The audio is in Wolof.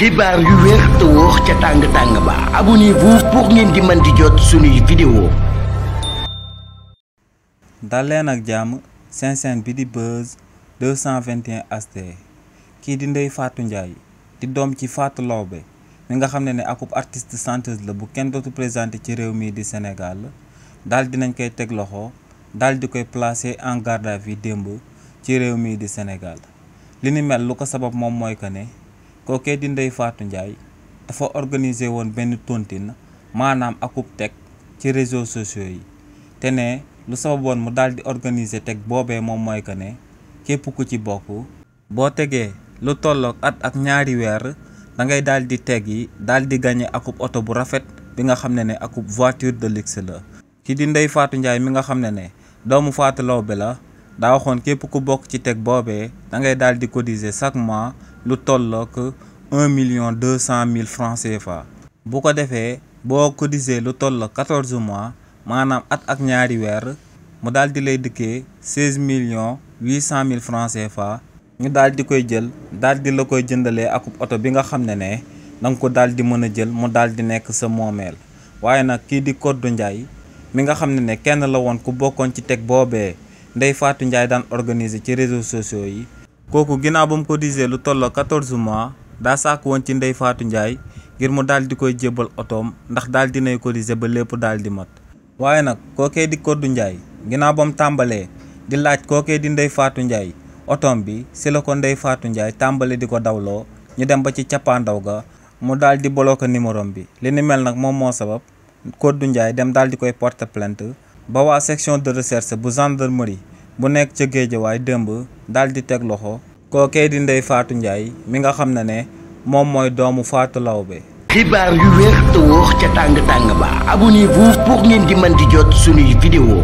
xibaar yu wér te wóor ca tàng-tàng ba abonnez-vous pour ngeen di mën di jot suñuy vidéo. dal leen ak jàmm seen chaîne bi di Buzz 221 HD kii di Ndeye Fatou Ndiaye di doom ci Fatou Laobé mi nga xam ne akub artiste chanteuse la bu kenn dootu présenté ci réew mii di Sénégal daal dinañ koy teg loxo daal di koy placé en garde à vue démb ci réew mii di Sénégal li ni mel lu ko sabab moom mooy que ne kookee di Ndeye Fatou Ndiaye dafa organiser woon benn tontine maanaam akub teg ci réseaux sociaux yi te ne lu sababoon mu daal di organiser teg boobee moom mooy que ne képp ku ci bokk boo tegee lu tollook at ak ñaari weer da ngay daal di teg yi daal di gagné akub oto bu rafet bi nga xam ne akub voiture de luxe la. ki di Ndeye Fatou Ndiaye mi nga xam ne doomu Fatou Laobé la daa waxoon képp ku bokk ci teg boobee da ngay daal di cotiser chaque mois lu tollook 1.200.000 francs CFA. bu ko defee boo cotiser lu tollook 14 mois maanaam at ak ñaari weer mu daal di lay dikkee 16.800.000 francs CFA. ñu daal di koy jël daal di la koy jëndalee akub oto bi nga xam ne danga ko daal di mën a jël mu daal di nekk sa moomeel. waaye nag kii di Codou Ndiaye mi nga xam ne kenn la woon ku bokkoon ci teg boobee Ndeye Fatou Ndiaye daan organiser ci réseaux sociaux yi kooku ginnaaw ba mu ko disee lu tolloo 14 mois daa sàkk woon ci Ndeye Fatou Ndiaye ngir mu daal di koy jébbal otoom ndax daal dinay cotiser ba lépp daal di mat. waaye nag kookee di Codou Ndiaye ginnaaw ba mu tàmbalee di laaj kookee di Ndeye Fatou Ndiaye otoom bi si la ko Ndeye Fatou Ndiaye tàmbale di ko dawloo ñu dem ba ci cappaandaw ga mu daal di bloqué numéro bi. li ni mel nag moom moo sabab Codou Ndiaye dem daal di koy porter plainte ba waa section de recherche bu gendarmerie bu nekk ca Guédiawaye démb daal di teg loxo kookee di Ndeye Fatou Ndiaye mi nga xam ne moom mooy doomu Fatou Laobé. xibaar yu wér te wóor ca tàng-tàng ba abonnez-vous pour ngeen di mën di jot suñuy vidéo.